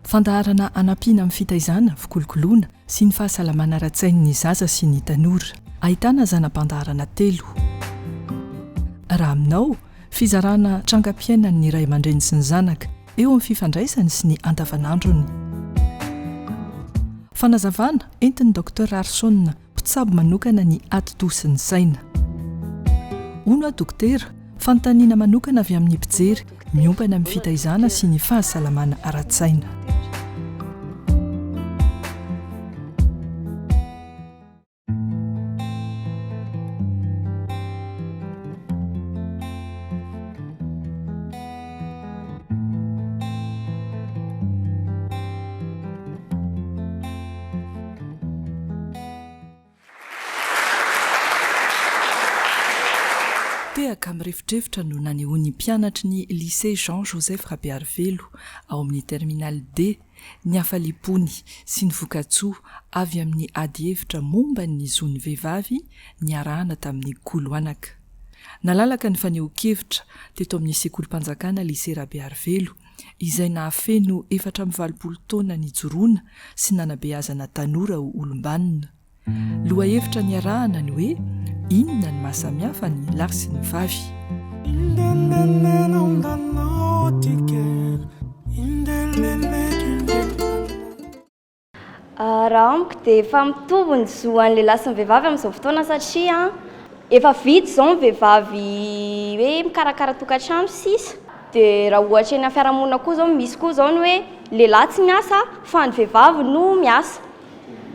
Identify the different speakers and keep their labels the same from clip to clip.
Speaker 1: Fandaharana hanampiana amin'ny fitaizana, fikolokoloana sy ny fahasalamana ara-tsain'ny zaza sy ny tanora. Ahitana zana-pandaharana telo. Raha aminao, fizarana trangam-piainan'ny ray aman-dreny sy ny zanaka eo amin'ny fifandraisany sy ny andavanandrony. Fanazavana entin'ny Docteur Raharison, mpitsabo manokana ny atidoha sy ny saina. Hono aho dokotera, fanontaniana manokana avy amin'ny mpijery miompana amin'ny fitaizana sy ny fahasalamana ara-tsaina. Tehaka mirefodrefotra no nanehoan'ny mpianatry ny Lycée Jean Joseph Rabearivelo ao amin'ny Terminale D ny hafaliam-pony sy ny vokatsoa avy amin'ny adihevitra momba ny zon'ny vehivavy niarahana tamin'ny Kolo Anaka. Nalalaka ny fanehoan-kevitra teto amin'ny sekolim-panjakana Lycée Rabearivelo izay nahafeno 84 taona nijoroana sy nanabeazana tanora ho olom-banona. Lohahevitra niarahana ny hoe Inona ny maha samihafa ny lahy sy ny vavy?
Speaker 2: Raha amiko dia efa mitovy ny zo an'ny lehilahy sy ny vehivavy amin'izao fotoana satria efa vitsy izao ny vehivavy hoe mikarakara tokantrano sisa. Dia raha ohatra eny amin'ny fiarahamonina koa izao misy koa izao ny hoe lehilahy tsy miasa fa ny vehivavy no miasa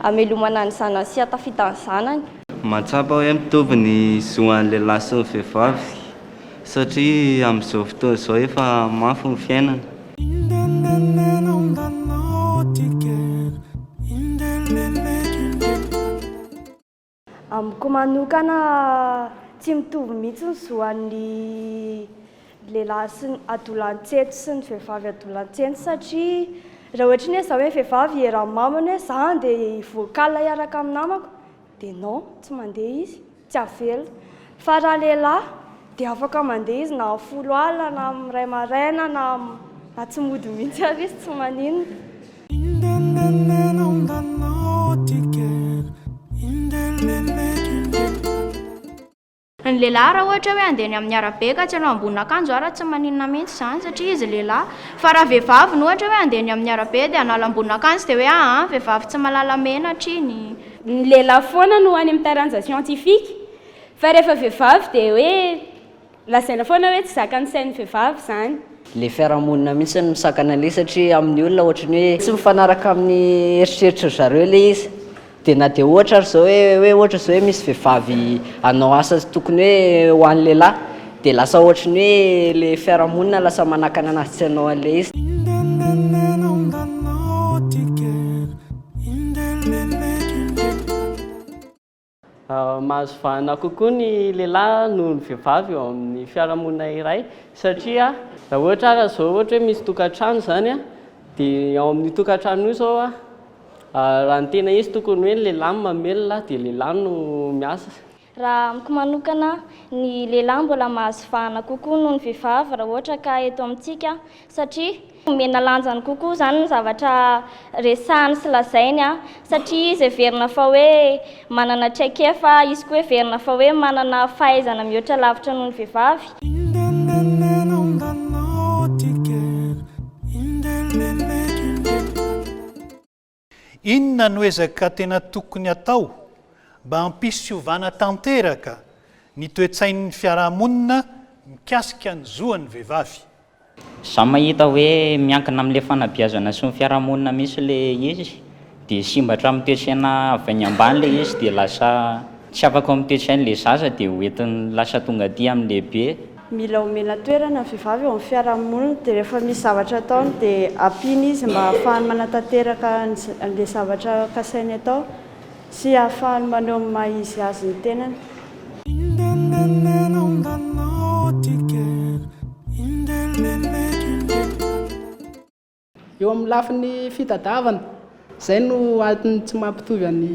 Speaker 2: hamelomana ny zanany sy hahatafita ny zanany.
Speaker 3: Mahatsapa hoe mitovy ny zo an'ny lehilahy sy ny vehivavy satria amin'izao fotoana izao efa mafy ny fiainana.
Speaker 2: Amiko manokana tsy mitovy mihitsy ny zo an'ny lehilahy sy ny adolantsento sy ny vehivavy adolantsento satria raha ohatra ny hoe za hoe vehivavy hieran'ny mamany hoe za andeha hivoaka alina hiaraka amin'ny namako dia non tsy mandeha izy. Tsy avela. Fa raha lehilahy dia afaka mandeha izy na amin'ny folo alina na amin'ny iray maraina na na tsy mody mihitsy ary izy tsy maninona.
Speaker 4: Ny lehilahy raha ohatra hoe handeha eny amin'ny arabe ka tsy hanao ambonin'akanjo ara tsy maninona mihitsy izany satria izy lehilahy. Fa raha vehivavy no ohatra hoe handeha eny amin'ny arabe dia hanala ambonin'akanjo dia hoe aa vehivavy tsy mahalala menatra iny.
Speaker 5: Ny lehilahy foana no any amin'ny taranja scientifique fa rehefa vehivavy dia hoe lazaina foana hoe tsy zakan'ny sain'ny vehivavy izany.
Speaker 6: Le fiarahamonina mihitsy no misakana an'ilay izy satria amin'ny olona ohatran'ny hoe tsy mifanaraka amin'ny eritreritry ry zareo ilay izy. Dia na dia ohatra ary izao hoe hoe ohatra izao hoe misy vehivavy hanao asa tokony hoe ho an'ny lehilahy dia lasa ohatran'ny hoe le fiarahamonina lasa manakana anazy tsy hanao an'ilay izy.
Speaker 7: Mahazo vahana kokoa ny lehilahy noho ny vehivavy eo amin'ny fiarahamonina iray satria raha ohatra ary izao ohatra hoe misy tokantrano izany dia ao amin'io tokantrano io izao raha ny tena izy tokony hoe ny lehilahy no mamelona dia lehilahy no miasa.
Speaker 2: Raha amiko manokana, ny lehilahy mbola mahazo vahana kokoa noho ny vehivavy raha ohatra ka eto amintsika satria omena lanjany kokoa izany ny zavatra resahany sy lazainy satria izy heverina fa hoe manana traikefa, izy koa heverina fa hoe manana fahaizana mihoatra lavitra noho ny vehivavy.
Speaker 8: Inona no ezaka tena tokony atao mba hampisy fiovana tanteraka ny toe-tsain'ny fiarahamonina mikasika ny zoan'ny vehivavy?
Speaker 9: Za mahita hoe miankina amin'ilay fanabeazana sy ny fiarahamonina mihitsy ilay izy dia simba hatramin'ny toe-tsaina avy any ambany ilay izy dia lasa tsy afaka ao amin'ny toe-tsain'ilay zaza dia hoentiny lasa tonga aty amin'ny lehibe.
Speaker 10: Mila omena toerana ny vehivavy eo amin'ny fiarahamonina dia rehefa misy zavatra ataony dia ampiana izy mba hahafahany manatanteraka an'ilay zavatra kasainy atao sy hahafahany maneho ny maha izy azy ny tenany.
Speaker 11: Eo amin'ny lafiny fitadiavana, izay no antony tsy mampitovy an'ny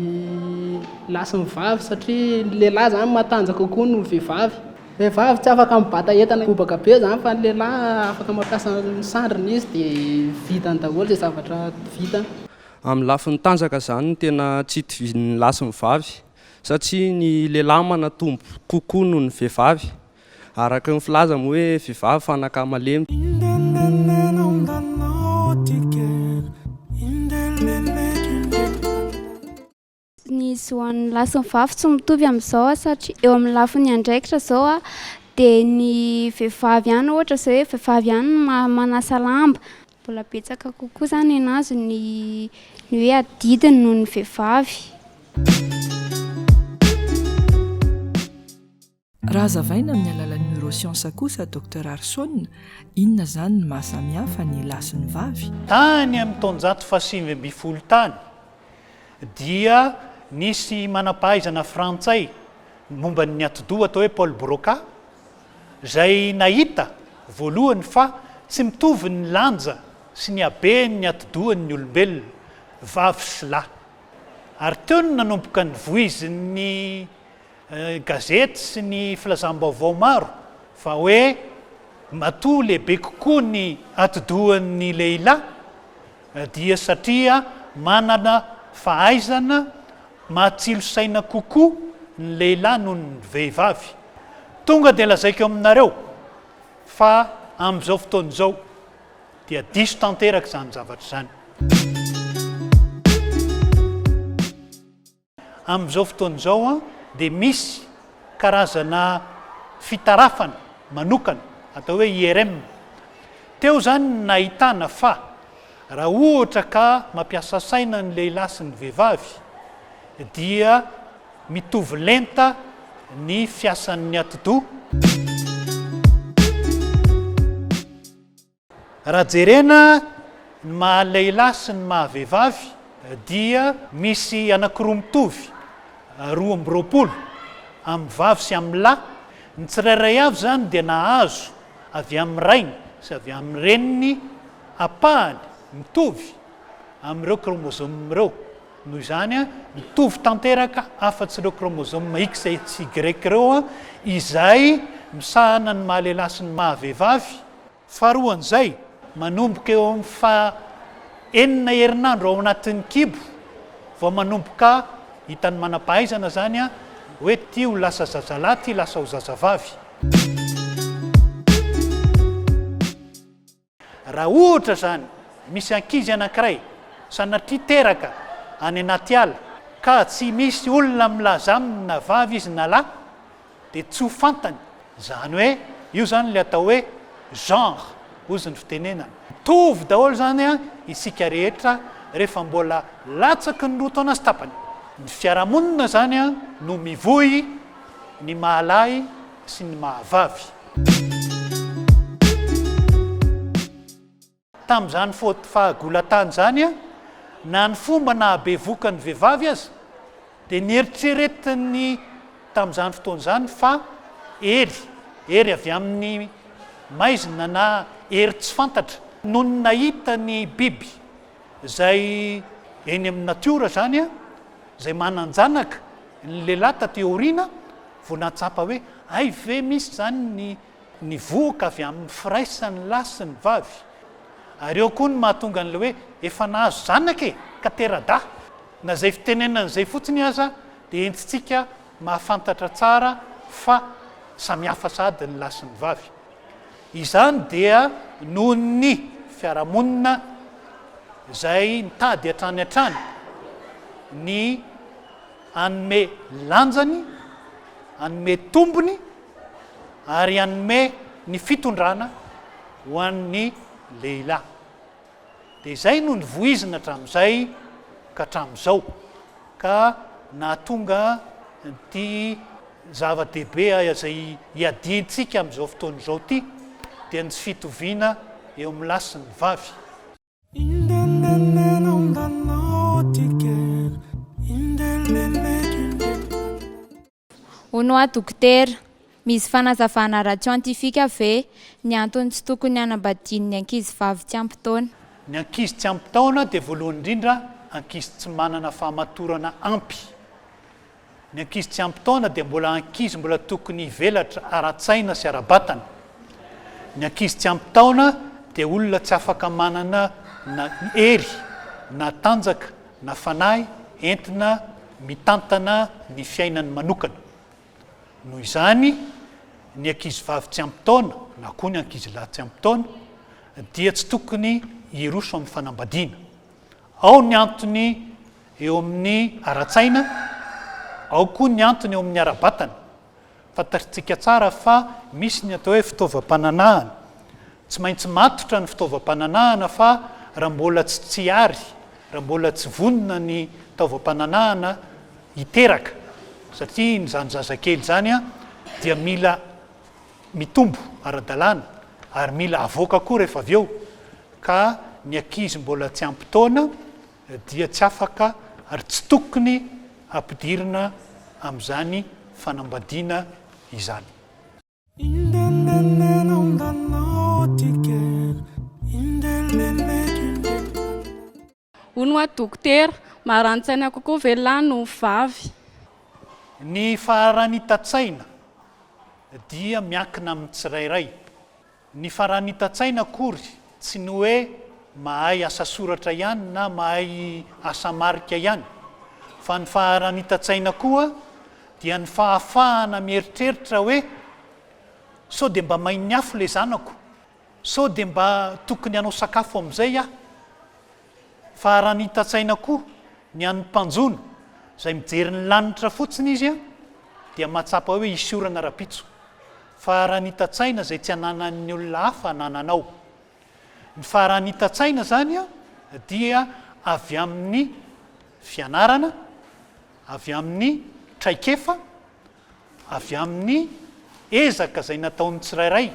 Speaker 11: lahy sy ny vavy satria ny lehilahy izany matanjaka kokoa noho ny vehivavy. Vehivavy tsy afaka mibata entana bobaka be zany fa ny lehilahy afaka mampiasa ny sandriny izy dia vitany daholo izay zavatra vitany.
Speaker 12: Amin'ny lafiny tanjaka izany no tena tsy itovian'ny lahy sy ny vavy satria ny lehilahy manatombo kokoa noho ny vehivavy. Araka ny filaza moa hoe vehivavy fanaka malemy.
Speaker 5: Ny zo an'ny lahy sy ny vavy tsy mitovy amin'izao satria eo amin'ny lafiny andraikitra izao dia ny vehivavy ihany ohatra izao hoe vehivavy ihany no manasa lamba. Mbola betsaka kokoa izany nenazy ny ny hoe adidiny noho ny vehivavy.
Speaker 1: Raha hazavaina amin'ny alalan'ny neuroscience kosa Docteur Arson, inona izany ny maha samihafa ny lahy sy ny vavy?
Speaker 8: Tany amin'ny taonjato fahasivy ambin'ny folo tany dia nisy manam-pahaizana frantsay momba ny atidoha atao hoe Paul Broca izay nahita voalohany fa tsy mitovy ny lanja sy ny haben'ny atidohan'ny olombelona, vavy sy lahy. Ary teo no nanomboka nivoizin'ny gazety sy ny filazam-baovao maro fa hoe matoa lehibe kokoa ny atidohan'ny lehilahy dia satria manana fahaizana mahatsilo saina kokoa ny lehilahy noho ny vehivavy. Tonga dia lazaiko aminareo fa amin'izao fotoana izao dia diso tanteraka izany zavatra izany. Amin'izao fotoana izao dia misy karazana fitarafana manokana atao hoe IRM. Teo izany no nahitana fa raha ohatra ka mampiasa saina ny lehilahy sy ny vehivavy dia mitovy lenta ny fiasan'ny atidoha. Raha jerena ny maha lehilahy sy ny maha vehivavy dia misy anankiroa mitovy, 22 amin'ny vavy sy amin'ny lahy, ny tsirairay avy izany dia nahazo avy amin'ny rainy sy avy amin'ny reniny ampahany mitovy amin'ireo chromosomes ireo, noho izany mitovy tanteraka afa-tsy ireo chromosomes X sy Y ireo izay misahana ny maha lehilahy sy ny maha vehivavy. Faharoan'izay, manomboka eo amin'ny faha enina herinandro ao anatin'ny kibo vao manomboka hitan'ny manam-pahaizana izany hoe ity ho lasa zazalahy, ity lasa ho zazavavy. Raha ohatra izany misy ankizy anankiray sanatria teraka any anaty ala ka tsy misy olona milaza aminy na vavy izy na lahy, dia tsy ho fantany, izany hoe io izany ilay atao hoe genre hozy ny fitenenana. Mitovy daholo izany isika rehetra rehefa mbola latsaky ny roa taona sy tapany. Ny fiarahamonina izany no mivoy ny maha lahy sy ny maha vavy. Tamin'izany fahagolan-tany izany, na ny fomba nahabevoka ny vehivavy aza dia neritreretiny tamin'izany fotoana izany fa hery, hery avy amin'ny maizina na hery tsy fantatra. Nony nahita ny biby izay eny amin'ny natiora izany, izay manan-janaka, ny lehilahy taty aoriana vao nahatsapa hoe hay ve misy izany ny ny vohoka avy amin'ny firaisan'ny lahy sy ny vavy. Ary eo koa ny mahatonga an'ilay hoe efa nahazo zanaka e, ka tera-dahy. Na izay fitenenana izay fotsiny aza dia entintsika mahafantatra tsara fa samihafa sahady ny lahy sy ny vavy. Izany dia noho ny fiarahamonina izay nitady hatrany hatrany ny hanome lanjany, hanome tombony ary hanome ny fitondrana ho an'ny lehilahy. Dia izay no nivoizina hatramin'izay ka hatramin'izao, ka nahatonga ity zava-dehibe izay iadiantsika amin'izao fotoana izao ity, dia ny tsy fitoviana eo amin'ny lahy sy ny vavy.
Speaker 5: Hono hoa dokotera, misy fanazavana ara-tsiantifika ve ny antony tsy tokony hanambadian'ny ankizy vavy tsy ampy taona?
Speaker 8: Ny ankizy tsy ampy taona dia voalohany indrindra ankizy tsy manana fahamatorana ampy. Ny ankizy tsy ampy taona dia mbola ankizy mbola tokony hivelatra ara-tsaina sy ara-batana. Ny ankizy tsy ampy taona dia olona tsy afaka manana na hery na tanjaka na fanahy entina mitantana ny fiainany manokana. Noho izany, ny ankizivavy tsy ampy taona na koa ny ankizilahy tsy ampy taona dia tsy tokony hiroso amin'ny fanambadiana. Ao ny antony eo amin'ny ara-tsaina, ao koa ny antony eo amin'ny ara-batana. Fantatritsika tsara fa misy ny atao hoe fitaovam-pananahana. Tsy maintsy matotra ny fitaovam-pananahana fa raha mbola tsy tsy ary, raha mbola tsy vonona ny taovam-pananahana hiteraka, satria izany zazakely izany dia mila mitombo ara-dalàna ary mila avoaka koa rehefa avy eo, ka ny ankizy mbola tsy ampy taona dia tsy afaka ary tsy tokony ampidirina amin'izany fanambadiana izany.
Speaker 13: Hono hoa dokotera, marani-tsaina kokoa ve lahy noho vavy?
Speaker 8: Ny faharanitan-tsaina dia miankina amin'ny tsirairay. Ny faharanitan-tsaina akory tsy ny hoe mahay asa soratra ihany na mahay asa marika ihany, fa ny faharanitan-tsaina koa dia ny fahafahana mieritreritra hoe sao dia mba main'ny afo ilay zanako, sao dia mba tokony hanao sakafo amin'izay aho. Faharanitan-tsaina koa ny an'ny mpanjono, izay mijery ny lanitra fotsiny izy dia mahatsapa hoe hisy orana rahampitso. Faharanitan-tsaina izay tsy ananan'ny olona hafa anananao. Ny faharanitan-tsaina izany dia avy amin'ny fianarana, avy amin'ny traikefa, avy amin'ny ezaka izay nataon'ny tsirairay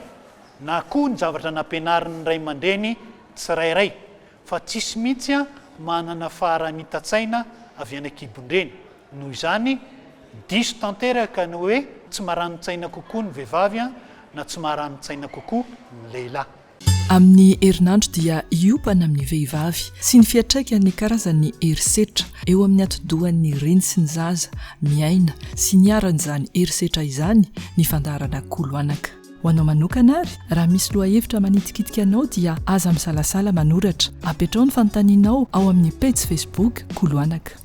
Speaker 8: na koa ny zavatra nampianarin'ny ray aman-dreny tsirairay fa tsisy mihitsy manana faharanitan-tsaina avy any an-kibon-dreny. Noho izany, diso tanteraka ny hoe tsy maranin-tsaina kokoa ny vehivavy na tsy maranin-tsaina kokoa ny lehilahy.
Speaker 1: Amin'ny herinandro dia hiompana amin'ny vehivavy sy ny fiantraikan'ny karazan'ny herisetra eo amin'ny atidohan'ny reny sy ny zaza miaina sy niharan'izany herisetra izany ny fandaharana Kolo Anaka. Ho anao manokana ary, raha misy lohahevitra manitikitika anao dia aza misalasala manoratra. Apetraho ny fanontanianao ao amin'ny pejy Facebook Kolo Anaka.